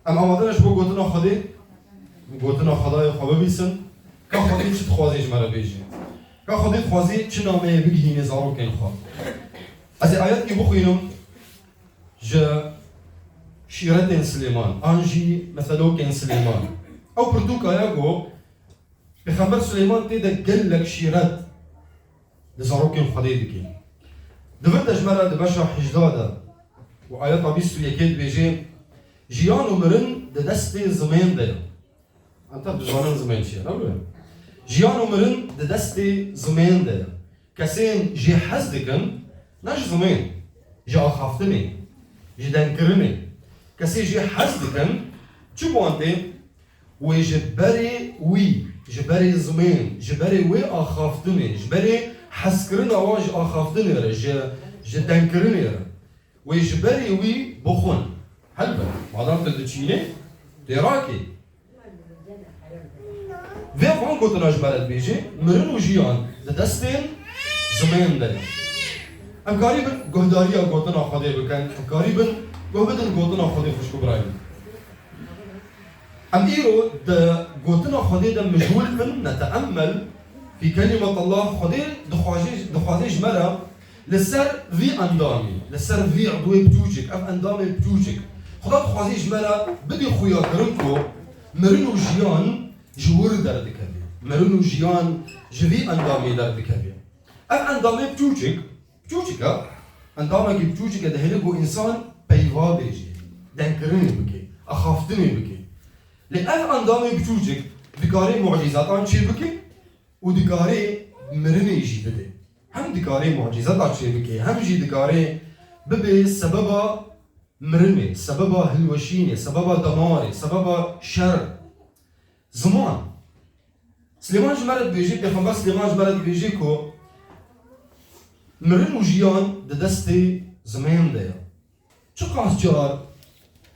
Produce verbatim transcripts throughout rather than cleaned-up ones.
Em amade ne ji bo gotina Xwedê, gotina Xwedayê xwe bibîsin, ka Xwedê çi dixwazê ji me re bêjê. Ka Xwedê dixwazê çi nameyê bigihînê zarokên xwe. Ez ê ayetkî bixwînim ji şîretên Silêman, an jî meselokên Silêman. Ew pirtûka ye ku Pêxember Silêman tê de gelek şîret li zarokên Xwedê dike. Di vir de ji me re di beşa hejdeh de û ayeta bîst û yekê dibêje, jiyan û mirin di destê zimên de ye. Em tev dizanin zimên çi ye, ne wilo? Jiyan û mirin di destê zimên de ye. Kesên jê hez dikin, ne ji zimên, ji axaftinê, ji dengkirinê. Kesê jê hez dikin, çi bi wan tê? Wê ji berê wî, ji berê zimên, ji berê wê axaftinê, ji berê hezkirina wan ji axaftinê re, ji, ji dengkirinê re, wê ji berê wî bixwin. Helbet, madam tu diçînê, tê rakê. Vê van gotina ji me re dibêje, mirin û jiyan di destên zimên de ne. Em karîbin guhdariya gotina Xwedê bikin, em karîbin guh bidin gotina Xwedê, xwişk û birayê min. Em îro di gotina Xwedê de mijûl bin, neteemmel fî kelimetillah, Xwedê dixwaze, dixwaze ji me re li ser vî endamî, li ser vî udwê biçûçik, ev endamê biçûçik, Xweda dixwaze ji me re bidê xuyakirin ku mirin û jiyan ji wir derdikeve. Mirin û jiyan ji vî endamê derdikeve. Ev endamê biçûçik, Biçûçik e, endamekî biçûçik e, dihêle ku însan peyva bêje, dengkirinê bike, axaftinê bike. Lê ev endamê biçûçik dikarê mucîzatan çê bike û dikarê mirinê jî bide. Hem dikarê mucîzata çê bike, hem jî dikarê bibe sebeba mirinê, sebeba hilweşînê, sebeba demarê, sebeba şer. Ziman. Silêman ji me re dibêje, Pêxember Silêman ji me re dibêje ku mirin û jiyan di destê zimên de ye. Çiqas car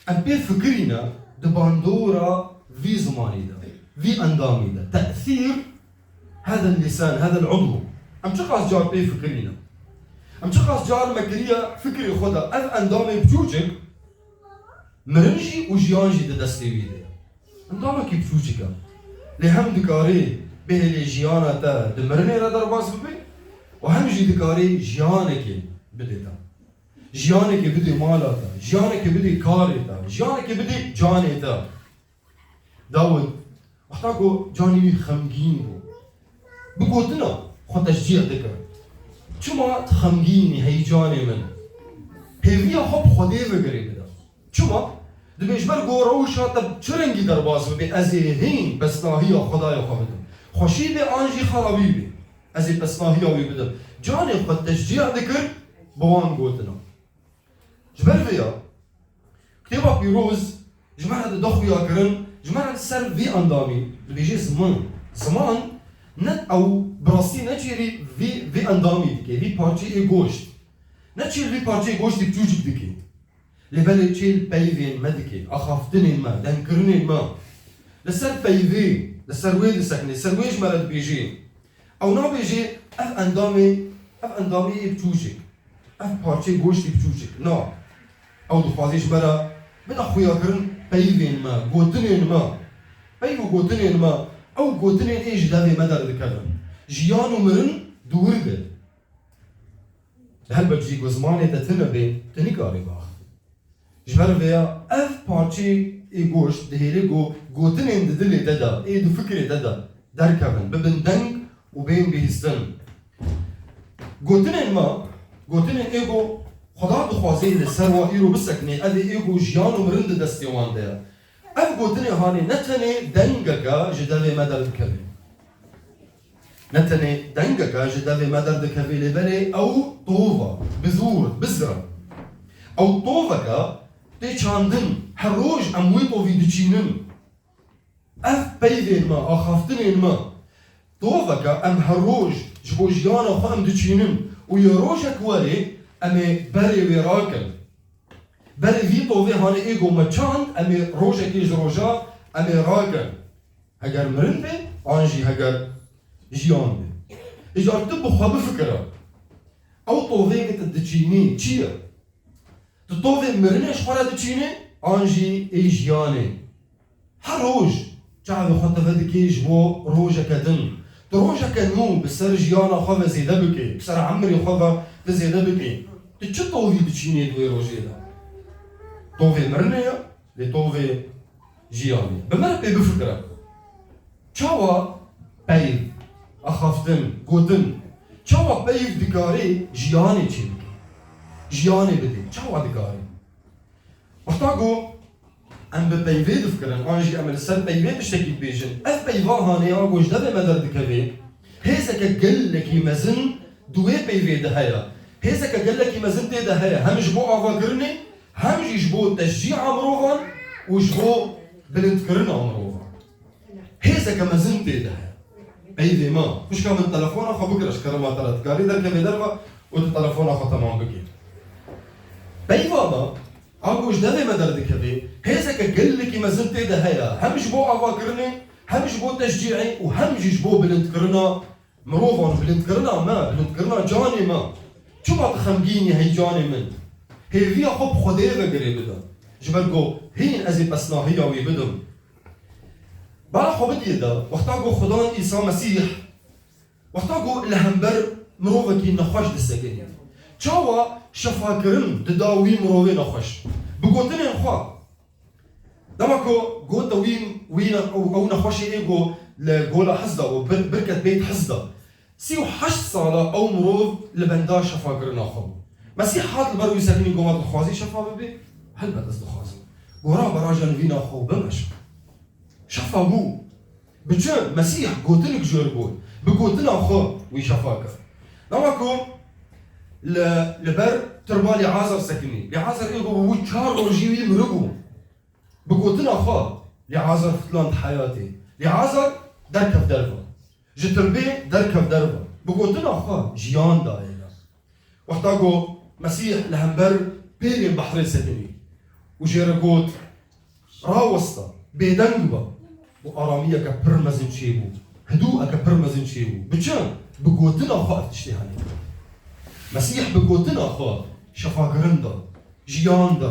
em pê fikirîne di bandora vî zimanî de, vî endamî de, tesîr heda lîsan, heda udw. Em çiqas car pê fikirîne. Em çiqas car me kiriye fikrê xwe de ev endamê biçûçik, mirin jî û jiyan jî di destê wî de ye. Endamekî biçûçik e. Lê hem dikarê bihêlê jiyana te di mirinê re derbas bibe û hem jî dikarê jiyanekê bidê te. Jiyanekê bidê mala te, jiyanekê bidê karê te, jiyanekê bidê canê te. Dawid, wexta ku canê wî xemgîn bû, bi gotina xwe teşcîh dikir. Çima tu xemgîn î hey canê min? Hêviya xwe bi Xwedê ve girê bide. Çima? Dibê ji ber ku rewşa te çi rengî derbas bibe, ez ê hîn pesnahiya Xwedayê xwe bidim. Xweşî be an jî xerabî be, ez ê pesnahiya wî bidim. Canê xwe teşcîh dikir bi wan gotinan. Ji ber vê ya, Kitêba Pîroz ji me re dide xuyakirin, ji me re li ser vî endamî dibêje ziman. Ziman ne ew bi rastî ne çêrî vî, vî endamî dike, vî parçeyê goşt. Ne çêl vî parçeyê goştî biçûçik dike. Lê belê çêl peyvên me dike, axaftinên me, dengkirinên me. Li ser peyvê, li ser wê disekine, ser wê ji me re dibêje. Ew nabêje, ev endamê, ev endamê yê biçûçik, ev parçeyê goştê biçûçik. Na. Ew dixwaze ji me re bide xuyakirin peyvên me, gotinên me. Peyv û gotinên me, ew gotinên ê ji devê me derdikevin. Jiyan û mirin di wir de. Helbet jî ku zimanê te tune bê, tu nikarî biaxivî. Ji ber vê ya ev parçeyê ê goşt dihêle ku gotinên di dilê te de, ê di fikrê te de derkevin, bibin deng û bên bihîstin. Gotinên me, gotinên ê ku Xweda dixwaze li ser wa îro bisekine, ev ê ku jiyan û mirin di destê wan de ye. Ev gotinê hanê ne tenê dengeke ji devê me derdikeve. Ne tenê dengeke ji devê me derdikeve lê belê ew tov e, bizûr, bizr e. Ew toveke tê çandin, her roj em wê tovî diçînin. Ev peyvên me, axaftinên me, toveke em her roj ji bo jiyana xwe em diçînin û yê rojek werê em ê berê wê rakin. Berê vî tovê hanê ê ku me çand, em ê rojekê ji roja em ê rakin. Heger mirin be, an jî heger jiyan be. Îcar tu bi xwe bifikire. Ew tovê ke tu diçînî çi ye? Tu tovê mirinê ji xwe re diçînî, an jî ê jiyanê. Her roj çavê xwe teve dikê ji bo rojeke din. Tu rojeke nû bi ser jiyana xwe ve zêde bikê, bi ser emrê xwe ve tu zêde bikê. Tu çi tovî diçînê di wê rojê de? Tovê mirinê ye, lê tovê jiyanê. Bi me re pê bifikire. Çawa peyv, axaftin, gotin, çawa peyv dikarê jiyanê çêbike? Jiyanê bidê. Çawa dikarê? Wexta ku em bi peyvê difikirin, an jî em li ser peyvê tiştekî dibêjin, ev peyva hanê ya ku ji devê me derdikeve, hêzeke gelekî mezin di wê peyvê de heye. Hêzeke gelekî mezin tê de heye, hem ji bo avakirinê, hem jî ji bo teşcî'a mirovan û ji bo bilindkirina mirovan. Hêzeke mezin tê de heye. Peyvê me. Xwişka min telefona xwe bigire, ji kerema te re. Dikarî derkevê derve û tu telefona xwe temam bikî. Peyva me, a ku ji devê me derdikeve, hêzeke gelekî mezin tê de heye. Hem ji bo avakirinê, hem ji bo teşcî'ê û hem jî ji bo bilindkirina mirovan, bilindkirina me, bilindkirina canê me. Çima tu xemgîn î hey canê min? Hêviya xwe bi Xwedê ve girê bide. Ji ber ku hîn ez ê pesnahiya wî bidim. Bala xwe bidiyê de, wexta ku Xudan Îsa Mesîh, wexta ku li hember mirovekî nexweş disekinî. Çawa şefakirin dida wî mirovê nexweş? Bi gotinên xwe. Dema ku gote wî, wî ne-, ew, ew nexweşê ê ku li gola hizda û bir, birket bêt hizda. Sî û heşt sala ew mirov li benda şefakirina xwe bû. Mesîh hat li ber wî sekinî, got, dixwazî şefa bibî? Helbet ez dixwazim. Gora beraja nivîna xwe û bime şefa. Şefa bû. Bi çi? Mesîh gotinik jor bû. Bi gotina xwe wî şefa kir. Dema ku li, li ber tirba Lîazar sekinî. Lîazar ê ku bû çar rojî wî miribû. Bi gotina xwe Lîazar fitiland heyatê. Lîazar derkev derve. Ji tirbê derkev derve. Bi gotina xwe jiyan dayê. Wexta ku Mesîh li hember pêlên behrê sekinî û jê re got, rawesta, bêdeng be. Û aramiyeke pir mezin çêbû. Hidûeke pir mezin çêbû. Bi çi? Bi gotina xwe ev tiştê henê. Mesîh bi gotina xwe şefakirin da, jiyan da,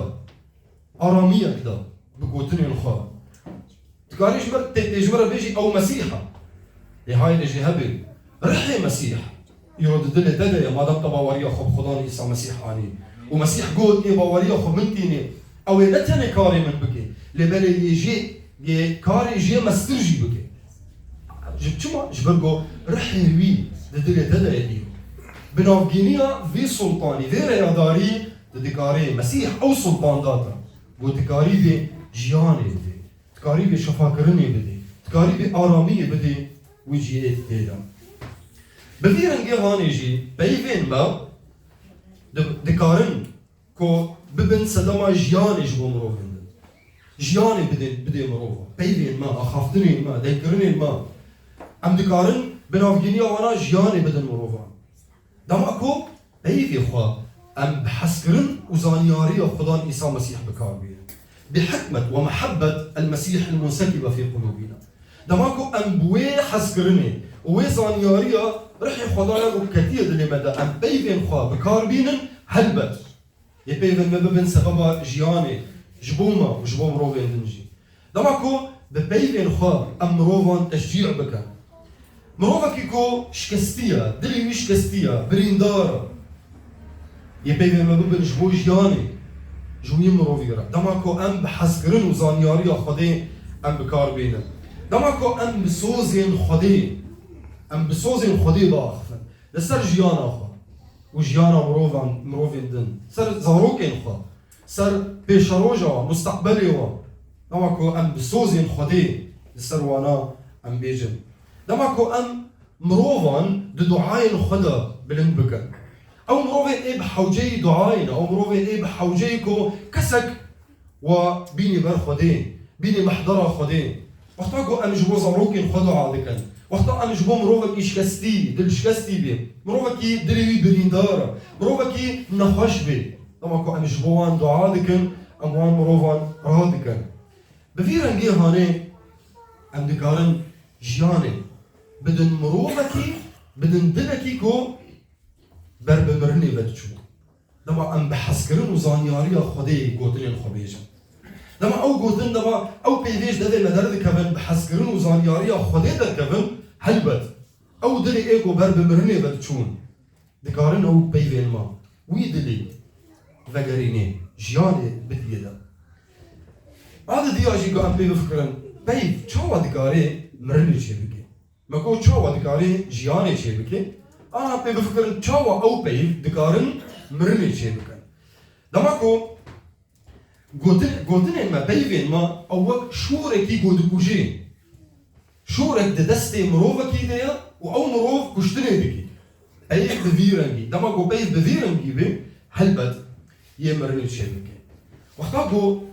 aramiyek da bi gotinên xwe. Dikarî ji me, tê, tê ji me re bêjî ew Mesîh e. Lê hayê jê hebe. Rihê Mesîh îro di dilê te de ye, madem te baweriya xwe bi Xudan Îsa Mesîh anî. Û Mesîh got, ê baweriya xwe min tînê, ew ê ne tenê karê min bike, lê belê yê jê, yê karê jê mestir jî bike. Ji çima? Ji ber ku rihê wî di dilê te de ye dî. Bi navgîniya vî sultanî, vê rêyadarî, tu dikarî Mesîh ew sultan da te. Ku dikarî vê jiyanê bidê, dikarî vê şefakirinê bidê, dikarî vê aramiyê bidê wî cihê tê de. Bi vî rengê hanê jî peyvên me di-, dikarin ku bibin sedema jiyanê ji bo mirovên din. Jiyanê bidê, bidê mirova. Peyvên me, axaftinên me, dengkirinên me. Em dikarin bi navgîniya wana jiyanê bidin mirovan. Dema ku peyvê xwe em bi hezkirin û zanyariya Xudan Îsa Mesîh bi kar bînin. Bi hikmet ve mehebbet el Mesîh el munsekibe fî qulûbîna. Dema ku em bi wê hezkirinê û wê zanyariya rihê Xwedaya ku ketiye dilê me de, em peyvên xwe bi kar bînin, helbet. Yê peyvên me bibin sebeba jiyanê ji bo me û ji bo mirovên din jî. Dema ku bi peyvên xwe em mirovan teşcî bikin. Mirovekî ku şikestî ye, dilê wî şikestî ye, birîndar e. Yê peyvên me bibin ji bo jiyanê, ji wî mirovî re. Dema ku em bi hezkirin û zanyariya Xwedê em bi kar bînin. Dema ku em bi sozên Xwedê, em bi sozên Xwedê biaxifin. Li ser jiyana xwe û jiyana mirovan, mirovên din, ser zarokên xwe, ser pêşeroja wan, musteqbelê wan, dema ku em bi sozên Xwedê li ser wana em bêjin. Dema ku em mirovan di duayên xwe de bilind bikin. Ew mirovên ê bi hewceyî duayê ne, ew mirovên ê bi hewceyî ku kesek wa bînî ber Xwedê, bînî mehdera Xwedê. Wexta ku em ji bo zarokên xwe dua dikin, wexta em ji bo mirovekî şikestî, dilşikestî bê, mirovekî dilê wî birîndar e, mirovekî nexweş bê, dema ku em ji bo wan dua dikin, em wan mirovan radikin. Bi vî rengê hanê em dikarin jiyanê bidin mirovekî, bidin dilekî ku ber bi mirinê ve diçû. Dema em bi hezkirin û zanyariya Xwedê gotinên xwe bêjin. Dema ew gotin, dema ew peyvê ji devê me derdikevin, bi hezkirin û zanyariya Xwedê derkevin, helbet, ew dilê ê ku ber bi mirinê ve diçûn, dikarin ew peyvên me wî dilê vegerînê, jiyanê bidiyê de. A didiya jî ku em pê bifikirin, peyv çawa dikarê mirinê çêbike? Me got çawa dikarê jiyanê çêbike? A pê bifikirin çawa ew peyv dikarin mirinê çêbikin? Dema ku gotin, gotinên me, peyvên me, ew wek şorekî ku dikujê. Şorek di destê mirovekî de ye û ew mirov kuştinê dike. Peyv bi vî rengî. Dema ku peyv bi vî rengî be, helbet yê mirinê çêbike. Wexta ku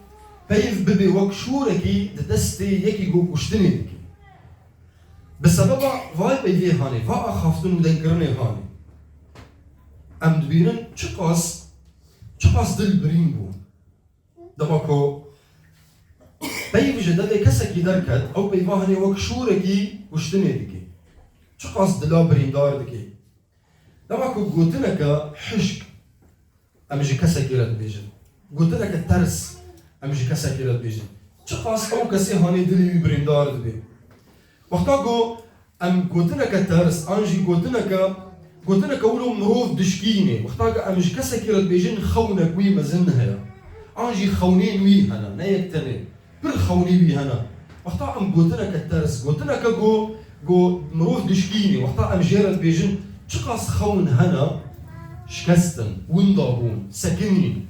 peyv bibe wek şorekî di destê yekî ku kuştinê dike, bi sebeba vay peyvê hanê, va axaftin û dengkirinê hanê, em dibînin çiqas, çiqas dil birîn bû. Dema ku peyv ji devê kesekî derket, ew peyva hanê wek şorekî kuştinê dike. Çiqas dila birîndar dike. Dema ku gotineke hişk em ji kesekî re dibêjin, gotineke ters em ji kesekî re dibêjin, çiqas ew kesê hanê dilê wî birîndar dibe. Wexta ku em gotineke ters, an jî gotineke, gotineke wilo mirov dişkînê, wexta ku em ji kesekî re dibêjin xewnek wî mezin heye, an jî xewnên wî hene, ne yek tenê. Pir xewnî wî hene. Wexta em gotineke ters, gotineke ku, ku mirov dişkînê, wexta em jê re dibêjin, çiqas xewn hene, şikestin, winda bûn, sekinîn.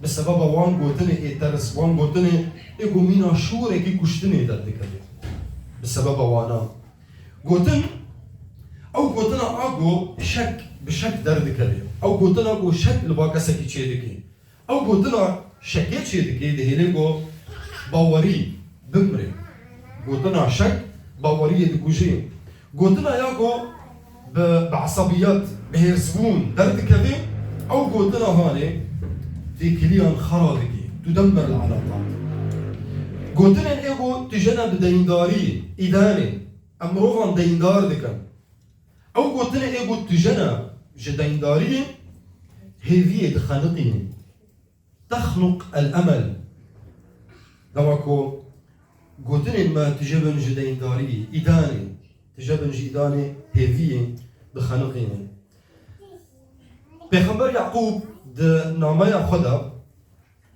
Bi sebeba wan gotinê ê ters, wan gotinê ê ku mîna şorekî kuştinê derdikeve. Bi sebeba wana. Gotin, ew gotina a ku şek, bi şek derdikeve. Ew gotina ku şek li ba kesekî çêdike. Ew gotina şekê çêdike, dihêle ku bawerî bimre. Gotina şek baweriyê dikuje. Gotina ya ku bi, bi esabiyet, bi hêrsbûn derdikeve, ew gotina hanê têkiliyan xera dike. Tudemmer el-elaqat. Gotinên ê ku tijene bi deyndariyê, îdanê, em mirovan deyndar dikin. Ew gotinê ê ku tijene ji deyndariyê, hêviyê dixeniqîne. Texnuq el-emel. Dema ku gotinên me tije bin ji deyndariyê, îdanê, tije bin ji îdanê hêviyê dixeniqîne. Pêxember Yaqûb di nameya xwe de,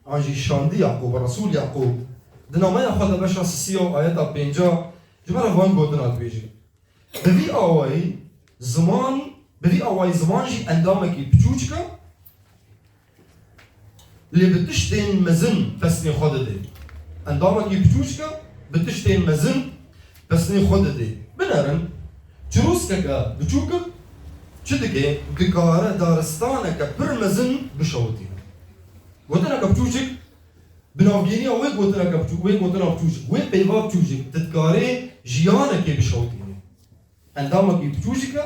an jî şandî Yaqûb, Resûl Yaqûb, di nameya xwe de beşa sisiya û ayeta pênca ji me re van gotina dibêje. Bi vî awayî ziman, bi vî awayî ziman jî endamekî piçûçik e, lê bi tiştên mezin pesnê xwe dide. Endamekî piçûçik e, bi tiştên mezin pesnê xwe dide. Binerin, çirûskeke biçûk çi dike? Dikare daristaneke pir mezin bişewitîne. Gotineke piçûçik, bi navgîniya wê gotineke piçûk, wê gotina piçûçik, wê peyva piçûçik, tu dikarê jiyanekê bişewitînî. Endamekî piçûçik e,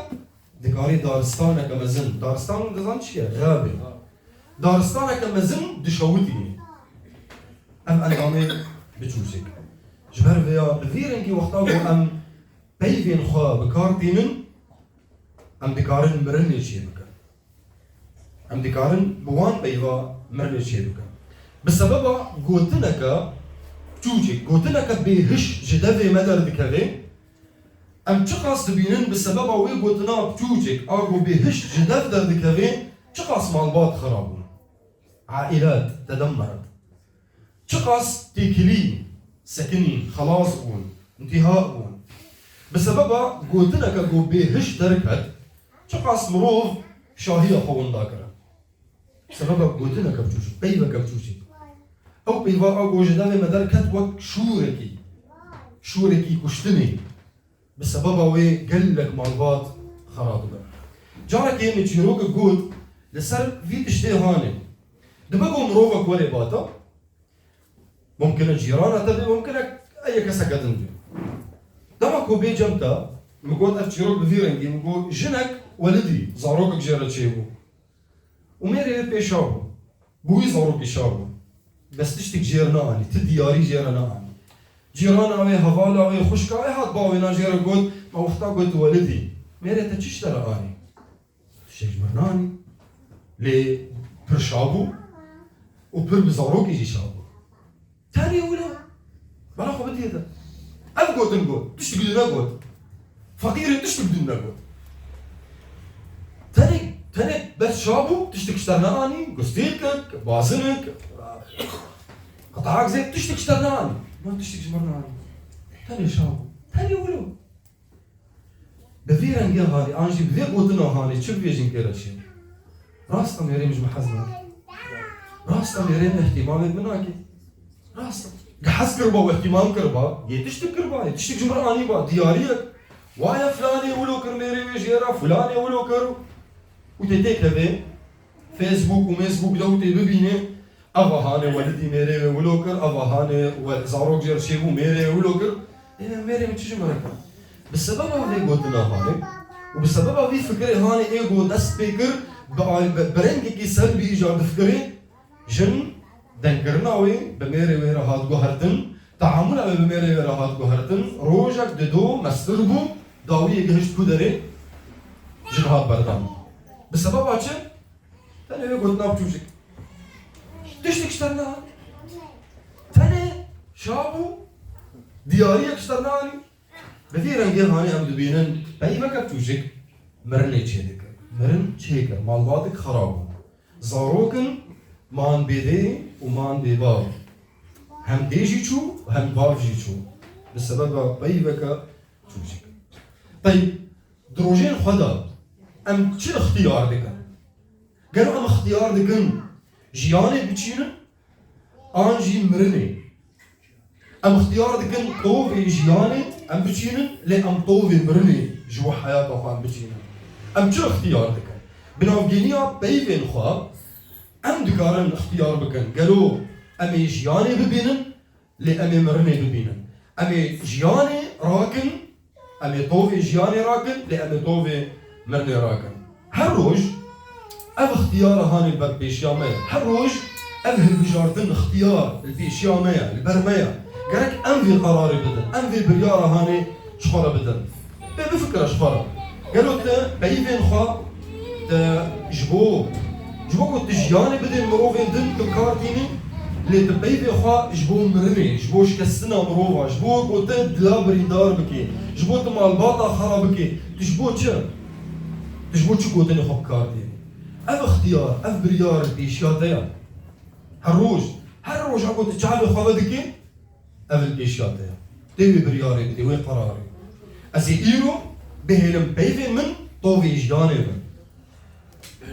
dikarê daristaneke mezin. Daristan dizan çi ye? Xeb e. Daristaneke mezin dişewitînî. Ev endamê biçûçik. Ji ber vêya, bi vî rengî wexta ku em peyvên xwe bi kar tînin, em dikarin mirinê çêbikin. Em dikarin bi wan peyva mirinê çêbikin. Bi sebeba gotineke çûçik, gotineke bêhiş ji devê me derdikeve, em çiqas dibînin bi sebeba wê gotina çûçik, a ku bêhiş ji dev derdikeve, çiqas malbat xera bûn. Aîlet tedemmeret. Çiqas têkilî, sekinîn, xelas bûn, intîha bûn. Bi sebeba gotineke ku bêhiş derket, çiqas mirov şahiya xwe winda kirin. Bi sebeba gotineke biçûçik, peyveke biçûçik. Ew peyva a ku ji devê me derket wek şûrekî, şûrekî kuştinê. Bi sebeba wê gelek malbat xera dibe. Carekê min çîrokek got, li ser vî tiştê hanê. Dibe ku mirovek were bata, mumkin e cîrana te be, mumkin e eye keseke din be. Dema ku bê cem te, min got ev çîrok bi vî rengî, min got jinek welidî, zarokek jê re çêbû. Û mêrê wê pê şa bû. Bi wî zarokî şa bû. Bes tiştek jê re neanî, ti diyarî jê re neanî. Cîrana wê, hevala wê, xwişka wê hat bawêna jê re got, ma wexta got welidî, mêrê te çi ji te re anî? Tiştek ji min neanî. Lê pir şa bû û pir bi zarokî jî şa bû. Tenê wilo. Bala xwe bidiyê de. Ev gotin got. Tiştik li negot. Feqîrê tiştik li negot. Tenê, tenê bes şabû, tiştik ji te neanî, gustêlkek, bazinik, qitahek zêk, tiştik ji te neanî. Wan tiştik ji min neanî. Tenê şabû. Tenê wilo. Bi vî rengê hanê, an jî bi vê gotina hanê, çi bi vê jinkê re çi? Rast e mêrê min ji min hez nake. Rast e mêrê min îhtîmamê min nake. Rast e. Ge hez kiriba û îhtîmam kiriba, yê tiştik kiriba, yê tiştik ji min anîba, diyariyek. Waya filanê wilo kir mêrê wê jê re, filanê wilo kir. Û tê têkevê Facebook û mêsbûk de û tê bibînê. Eva hanê welidî mêrê wê wilo kir, eva hanê we zarok jê re çêbû mêrê wê wilo kir. Ê, mêrê min çi ji min re kir? Bi sebeba vê gotina hanê û bi sebeba vî fikirê hanê ê ku dest pê kir, bi al-, bi, bi rengekî selbî îcar difikirê, jin dengkirina wê bi mêrê wê re hat guhertin, teamula wê bi mêrê wê re hat guhertin, rojek dido mestir bû, dawiyê gihişt ku derê, jin hat berdan. Bi sebeba çi? Tenê wê gotina bi çûçik. Tiştek ji te re neanî. Tenê şabû diyariyek ji te re neanî. Bi vî rengê hanê em dibînin peyveke bi çûçik mirinê çêdike. Mirin çêkir, malbatek xera bû. Zarok in man bêdê û man bêbav. Hem dê jî çû û hem bav jî çû. Bi sebeba peyveke çûçik. Pey, di rojên xwe de em çi ixtiyar dikin? Gelo em ixtiyar dikin jiyanê biçînin, an jî mirinê? Em ixtiyar dikin tovê jiyanê em biçînin, lê em tovê mirinê ji bo heyata xwe em biçînin. Em çi ixtiyar dikin? Bi navgîniya peyvên xwe em dikarin ixtiyar bikin. Gelo em ê jiyanê bibînin, lê em ê mirinê bibînin. Em ê jiyanê rakin, em ê tovê jiyanê rakin, lê em ê tovê mirinê rakin. Her roj ev ixtiyara hanê li ber pêşiya me ye. Her roj ev hilbijartin ixtiyar li pêşiya me ye, li ber me ye. Gerek em vê qerarê bidin, em vê biryara hanê ji xwe re bidin. Bê bifikire ji xwe re. Gelo tu peyvên xwe tu ji bo, ji bo ku tu jiyanê bidê mirovên din tu bi kar tînî, lê tu peyvê xwe ji bo mirinê, ji bo şikestina mirova, ji bo ku tu dila birîndar bikê, ji bo tu malbata xera bikê, tu ji bo çi? Tu ji bo çi gotinê xwe bi kar tînî? Ev ixtiyar, ev biryar li pêşiya te ye. Her roj, her roj heko tu çavê xwe vedikê, ev li pêşiya te ye. Tê wê biryarê bidê, wê qerarê. Ez ê îro bihêlim peyvên min, tovê jiyanê min.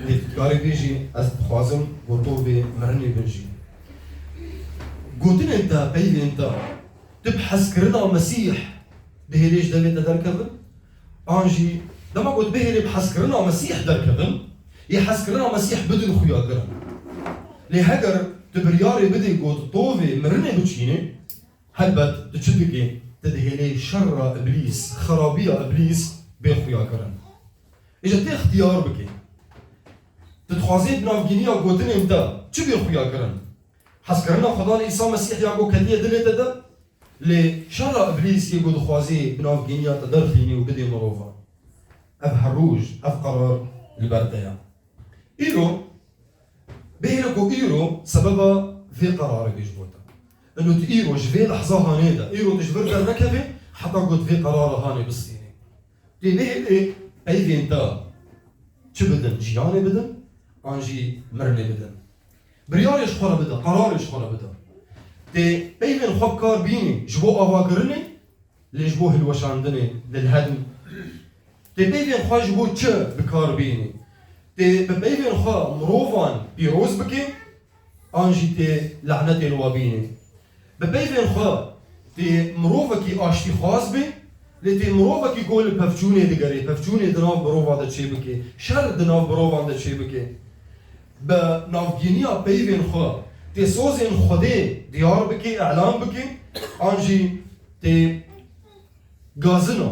Lê tu dikarî bêjî, ez dixwazim ku tovê mirinê bin jî. Gotinên te, peyvên te, tu bi hezkirina Mesîh dihêlê ji devê te derkevin? An jî dema ku tu bihêlê bi hezkirina Mesîh derkevin, yê hezkirina Mesîh bidin xuyakirin. Lê heger tu biryarê bidê ku tu tovê mirinê biçînê, helbet tu çi dikê? Tu dihêlê şerra Îblîs, xerabiya Îblîs bê xuyakirin. Îja tê ixtiyar bikê. Tu dixwazê bi navgîniya gotinên te çi bê xuyakirin? Hezkirina Xwedanê Îsa Mesîh ya ku ketiye dilê te de, lê şerra Îblîs yê ku dixwazê bi navgîniya te derxînî û bidê mirovan. Ev her roj, ev qerar li ber te ye. Îro, bihêle ku îro sebeba vê qerarê bê ji bo te. Ino tu îro ji vê lehza hanê de, îro tu ji vir dernekevê, heta ku tu vê qerara hanê bistînî. Tê bihêlê peyvên te çi bidin? Jiyanê bidin, an jî mirinê bidin? Biryarê ji xwe re bide, qerarê ji xwe re bide. Tê peyvên xwe bi kar bînî ji bo avakirinê, lê ji bo hilweşandinê, lilhedm. Tê peyvên xwe ji bo çi bi kar bînî? Tê bi peyvên xwe mirovan pîroz bikê, an jî tê lanetê li we bînê? Bi peyvên xwe tê mirovekî aştîxwaz bê, lê tê mirovekî ku li pevçûnê digerê, pevçûnê di nav mirova de çêbikê, şer di nav mirovan de çêbikê. Bi navgîniya peyvên xwe tê sozên Xwedê diyar bikê, îlan bikê, an jî tê gazina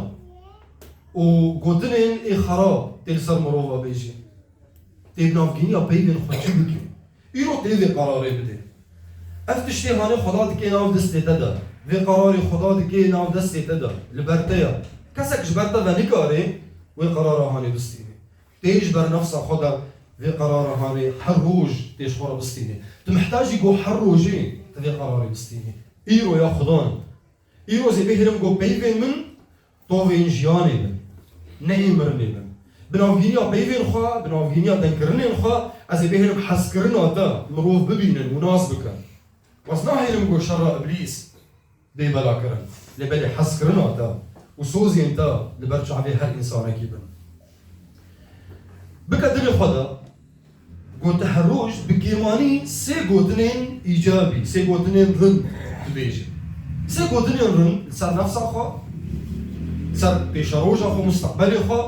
û gotinên ê xerab tê li ser mirova bêjê. Tê bi navgîniya peyvên xwe çi bikê? Îro tê vê qerarê bidê. Ev tiştê hanê Xweda dikê nav destê te de. Vê qerarê Xweda dikê nav destê te de. Li ber te ye. Kesek ji ber te ve nikare wê qerara hanê bistînê. Tê ji ber nefsa xwe de vê qerara hanê her roj tê ji xwe re bistînê. Tu mihtacî ku her rojê Divê qerarê bistînî. Îro ya Xudan. Îro zê bihêlim ku peyvên min tovên jiyanê bin. Ne ê mirinê bin. Bi navgîniya peyvên xwe, bi navgîniya dengkirinên xwe, ez ê bihêlim hezkirina te mirov bibînin û nas bikin. Ez nahêlim ku şerra Îblîs bê belakirin. Lê belê hezkirina te û sozên te li ber çavê her însanekî bin. Bike dilê xwe de, ku tu her roj bi kêmanî sê gotinên îcabî, sê gotinên rind dibêjî. Sê gotinên rind li ser nefsa xwe, li ser pêşeroja xwe, musteqbelê xwe,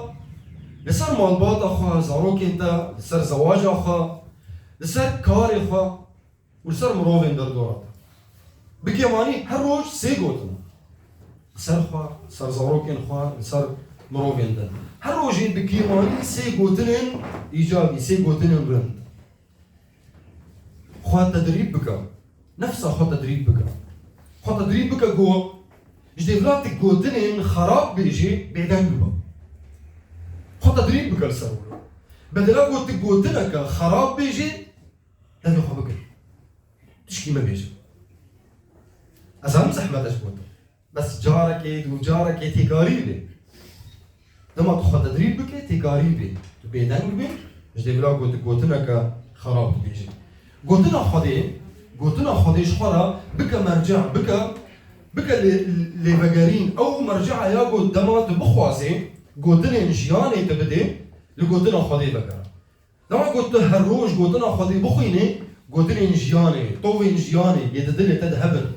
li ser malbata xwe, zarokên te, li ser zewaca xwe, li ser karê xwe, û li ser mirovên derdora te. Bi kêmanî her roj sê gotin. Li ser xwe, li ser zarokên xwe, li ser mirovên din. Her rojê bi kêmanî sê gotinên îcabî, sê gotinên rind. Xwe tedrîb bike. Nefsa xwe tedrîb bike. Xwe tedrîb bike ku ji dêvla tu gotinên xerab bêjî, bêdeng bibe. Xwe tedrîb bike li ser wilo. Bedela ku tu gotineke xerab bêjî, Devê xwe bigir. Tişkî mebêje. Ez zanim zehmet e ji bo te. Bes carekê, dû carekê têkarî bê. Dema tu xwe tedrîb bikê, têkarî bê. Tu bêdeng bibî, ji dêvla got-, gotineke xerab dibêjî. Gotina Xwedê, gotina Xwedê ji xwe re bike merce'e, bike, bike lê-, lêvegerîn. Ew merce'e ya got dema tu bixwazê, gotinên jiyanê te bidê, li gotina Xwedê vegere. Dema ku tu her roj gotina Xwedê bixwînî, gotinên jiyanê, tovên jiyanê yê di dilê te de hebin.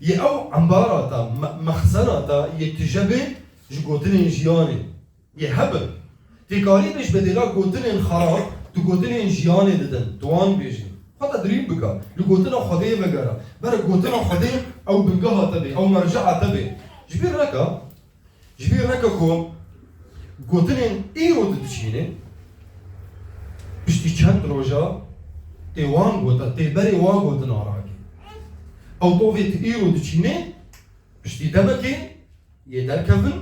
Yê ew embara te, me-, mexzena te yê tije bê ji gotinên jiyanê. Yê hebin. Têkarî bê ji bedêla gotinên xerab, tu gotinên jiyanê didin, tu wan bêjî. Xwe tedrîb bike, li gotina Xwedê vegere. Bere gotina Xwedê ew bingeha te bê, ew merce'a te bê. Ji bîr neke, Ji bîr neke ku gotinên îro tu diçînê, piştî çend roja tê wan gota, tê berê wan gotina rakê. Ew tovê tu îro diçînê, piştî demekê yê derkevin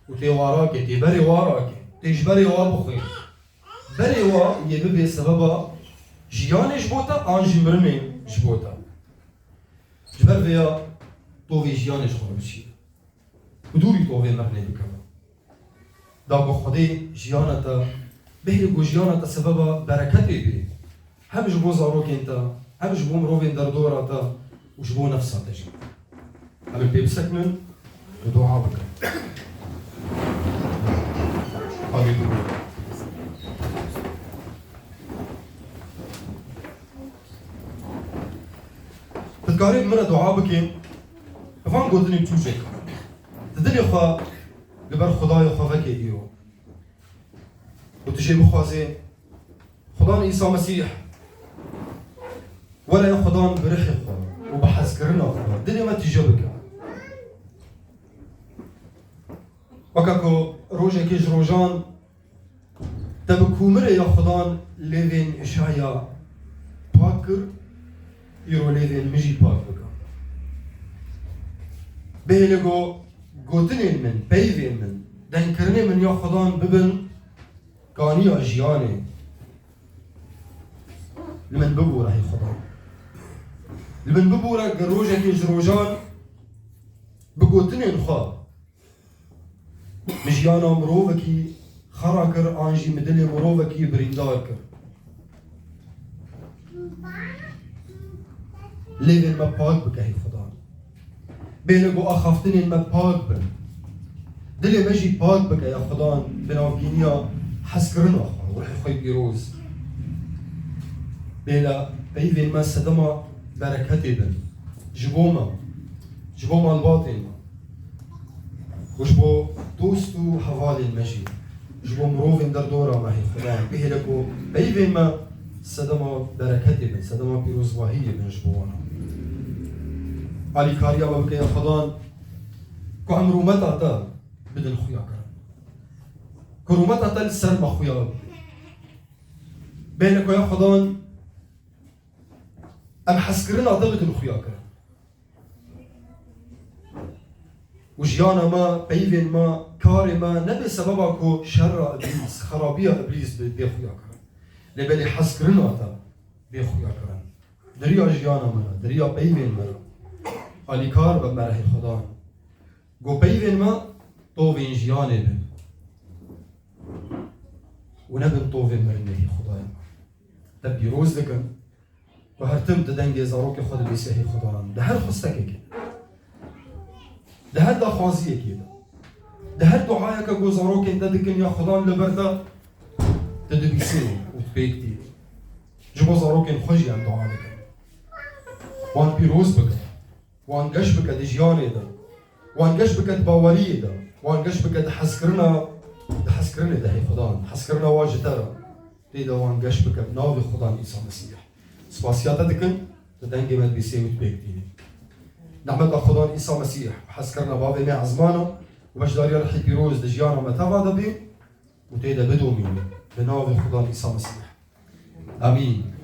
û tê wa rakê, tê berê wa rakê, tê ji berê wa bixwî. Berê wa yê bibê sebeba jiyanê ji bo te an jî mirinê ji bo te. Ji ber vê ya tovê jiyanê ji xwe re biçîne. Bi dûrî tovê mirinê bikeve. Da ku Xwedê jiyana te, bihêle ku jiyana te sebeba bereketê bê. Hem ji bo zarokên te, hem ji bo mirovên derdora te û ji bo nefsa te jî. Em ê pê bisekinin û dua bikin. Halî bibû. Tu dikarî bi min re dua bikî, bi van gotinên çûçek. Di dilê xwe li ber Xwedayê xwe vekê îro. Û tu jê bixwazê, Xudan Îsa Mesîh, were Xudan bi rihê xwe û bi hezkirina xwe dilê me tije bike. Weke ku rojekê ji rojan Te bi kûmirê ya Xudan lêvên Îşaya pak kir, îro lêvên min jî pak bike. Bihêle ku gotinên min, peyvên min, dengkirinê min ya Xudan bibin kaniya jiyanê. Li min bibûre hey Xudan. Li min bibûre ger rojekê ji rojan bi gotinên xwe Min jiyana mirovekî xera kir an jî min dilê mirovekî birîndar kir. Lêvên me pak bike hey Xudan. Bêle ku axaftinên me pak bin. Dilê me jî pak bike ya Xudan bi navgîniya hezkirina xwe û rihê xwe pîroz. Bêle peyvên me sedema bereketê bin. Ji bo me, ji bo malbatên me. Û ji bo dost û hevalên me jî, ji bo mirovên derdora me hê Xudan, bihêle ku peyvên me sedema bereketê bin, sedema pîrozbahiyê bin ji bo wan. Alîkariya me bike ya Xudan, ku em rûmeta te bidin xuya kirin. Ku rûmeta te li ser me xuya bibe. Bihêle ku ya Xudan, em hezkirina te bidin xuya kirin. Û jiyana me, peyvên me, karê me nebe sebeba ku şerra Îblîs, xerabiya Îblîs bê, bê xuya kirin. Lê belê hezkirina te bê xuya kirin. Di riya jiyana me re, di riya peyvên me re alîkar be merehê Xudan. Ku peyvên me tovên jiyanê bin û nebin tovên mirinê, hê Xudayê me. Te pîroz dikim ku her tim tu dengê zarokê xwe dibîsî, hê Xudan, di her xwestekekê, di her daxwaziyekê de, di her duayeke ku zarokên te dikin ya Xudan li ber te, tu dibîsî û tu pêk tî. Ji bo zarokên xwe jî em dua dikin. Wan pîroz bike. Wan geş bike di jiyanê de. Wan geş bike di baweriyê de. Wan geş bike di hezkirina, di hezkirinê de, hê Xudan. Hezkirina wan ji te re. Tê de wan geş bike bi navê Xudan Îsa Mesîh. Spasiya te dikin, tu dengê me dibîsê û tu pêk tînî. Nehmeta Xudan Îsa Mesîh, hezkirina bavê me ezmana û beşdariya Rihê Pîroz di jiyana me teva de bê û tê de bidomîne. Bi navê Xudan Îsa Mesîh. Amîn.